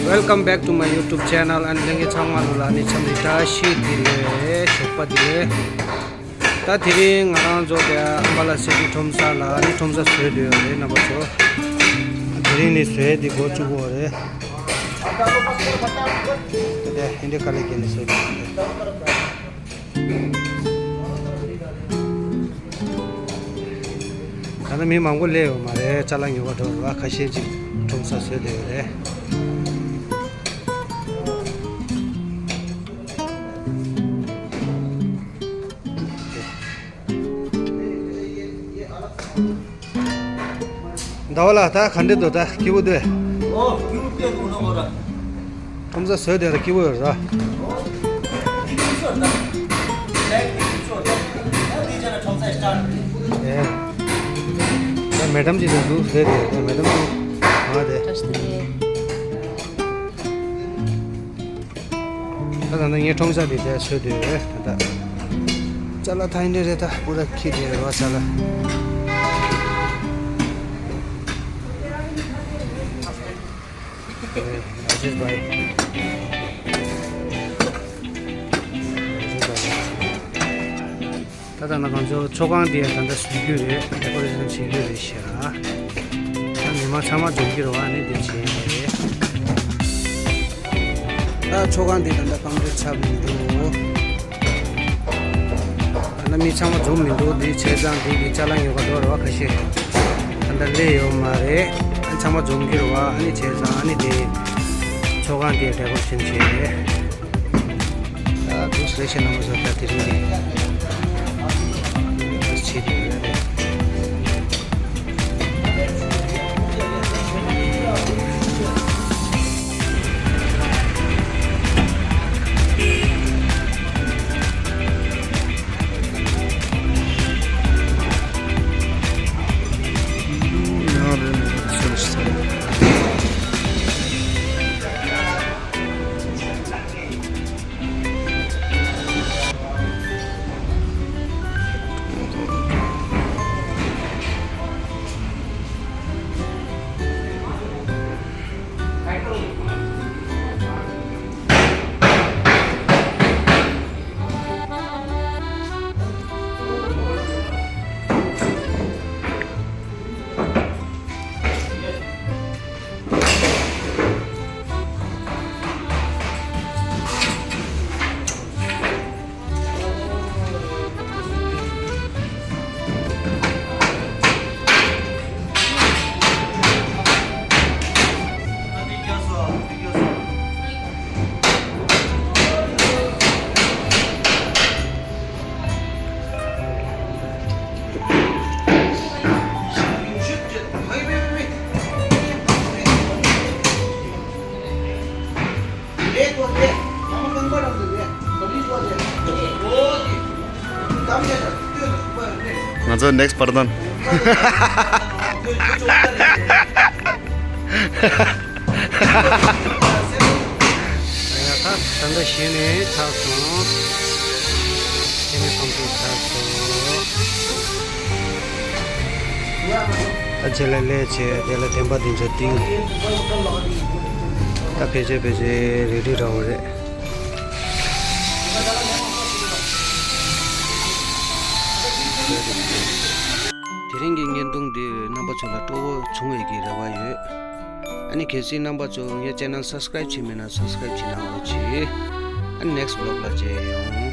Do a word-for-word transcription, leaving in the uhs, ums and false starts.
Welcome back to my YouTube channel and ལྷན་རྒྱས་ཚང་མ་ལ་ཨ་ནི་འཚམས་འདྲི་བཀྲ་ཤིས་བདེ་ལེགས། ཞོགས་པ་བདེ་ལེགས། ད་དེ་རིང་ང་རང་ཚོ་དེ་ཨམ་བ་ལ་སི་ཊི་ཁྲོམ་ས་ལ་ཨ་ནི་ཁྲོམ་ས་བཟོས་བསྡད་ཡོད་རེད་རྣམ་པ་ཚོ། དེ་རིང་ནས་བཟོས་ཏེ་འགོ་བཙུགས་པ་རེད། དེ་དེ་ཧིན་དི་ཁ་ལེ་གེ་ནས་བཟོས་བསྡད་ཡོད་རེད། ད་ལྟ་མི་མང་པོ་སླེབས་ཡོད་མ་རེད། ཅ་ལག་ཉོ་ག་འགྲོ་བ་ཁ་ཤས་ཅིག་ཁྲོམ་ས་བཟོས་བསྡད་ཡོད་རེད། ཟླ་བ་ལགས་ད་ག་འདྲ་འདུག་ད་སྐྱིད་པོ་འདུག་ཨོ་སྐྱིད་པོ་སྐྱིད་པོ་འདུག་ཨོ་ར། ཁྲོམ་ས་བཟོས་དེ་ར་སྐྱིད་པོ་ཡོད་ར། ཨོ་སྐྱིད་པོ་ཤོར་ད། ལེགས་སྐྱིད་པོ་ཤོར་ད། ད་དེ་ཅན་ཁྲོམ་ས་སི་ཊཱར་ཊི། ཨེ། ད་མེ་ཌམ་ཅིག་འདུག་ཟེར་དེ་ད་མེ་ཌམ་ཚོ་མ་དེ། བཀྲ་ཤིས་བདེ་ལེགས། ད་ད་ནི་ངའི་ཁྲོམ་ས་དེ་དེ་ཚོད་དེ་རེད་ད་ད། ཅ་ལག་ཐ་ཡིན་རེད་ད་པུ་ར་ཁྱི་དེ་རེད་བ་ཅ་ལག་ཨ་ཅེ་བྷའི། ད་ལྟ་ང་ཚོ་ཚོགས་ཁང་འདི་ད་ལྟ་བཟོ་རྒྱུ་རེད། ཌེ་ཀོ་རེ་ཤན་བྱེད་རྒྱུ་རེད་ཤག་ད་མི་མང་ཚང་མ་འཛོམས་ཀྱི་རེད་བ། ཨ་ནི་འདི་བྱེད་ཡ་རེད། ད་ཚོགས་ཁང་འདི་ད་ལྟ་གང་འདྲ་ཆགས་མི་འདུག་ད་ལྟ་མི་ཚང་མ་འཛོམས་མི་འདུག་འདི་བྱས་ཙང་འདི་གི་ཅ་ལག་ཉོ་ག་འགྲོ་རེད་བ་ཁ་ཤས། ད་ལྟ་སླེབས་ཡོད་མ་རེད། ཨ་ཚང་མ་འཛོམས་ཀྱི་རེད་བ། ཨ་ནི་བྱས་ཙང་ཨ་ནི་དེ་ཚོགས་ཁང་དེ་ཌེ་ཀོ་རེ་ཤན་བྱས་རེད། ད་འདུག་སེ་བཤད་ན་མ་བཟོ་ད་དེ་རིང་གི་ད་བྱེད་དེ་ཡོད་རེད། ང་ཚོ་ནེག་སི་པར་དོན། ད་ད་ལྟ་གཞི་ནས་ཚར་སོང་། གཞི་ནས་ཚོང་ཚོགས་ཚར་སོང་། ད་ཆེ་ལ་ལས་བྱས་དེ་ལ་བདེན་པ་འདི་ཚོ་ཏིང་། ད་ཕལ་ཆེར་ཕལ་ཆེར་རེ་ཌི་ར་བ་རེད། དེ་རིང་གི་བརྙན་ཐུང་འདི་རྣམ་པ་ཚོ་ལ་སྤྲོ་བོ་བྱུང་བའི་གི་རེ་བ་ཡོད། ཨ་ནི་གལ་སྲིད་རྣམ་པ་ཚོ་ངའི་ཅེ་ནལ་སབ་སི་ཀ་རེབ་བྱས་མེད་ན་སབ་སི་ཀ་རེབ་བྱེད་གནང་རོགས་གྱིས། ཨ་ནི་ནེག་སི་བི་ལོག་ལ་མཇལ་ཡོང་།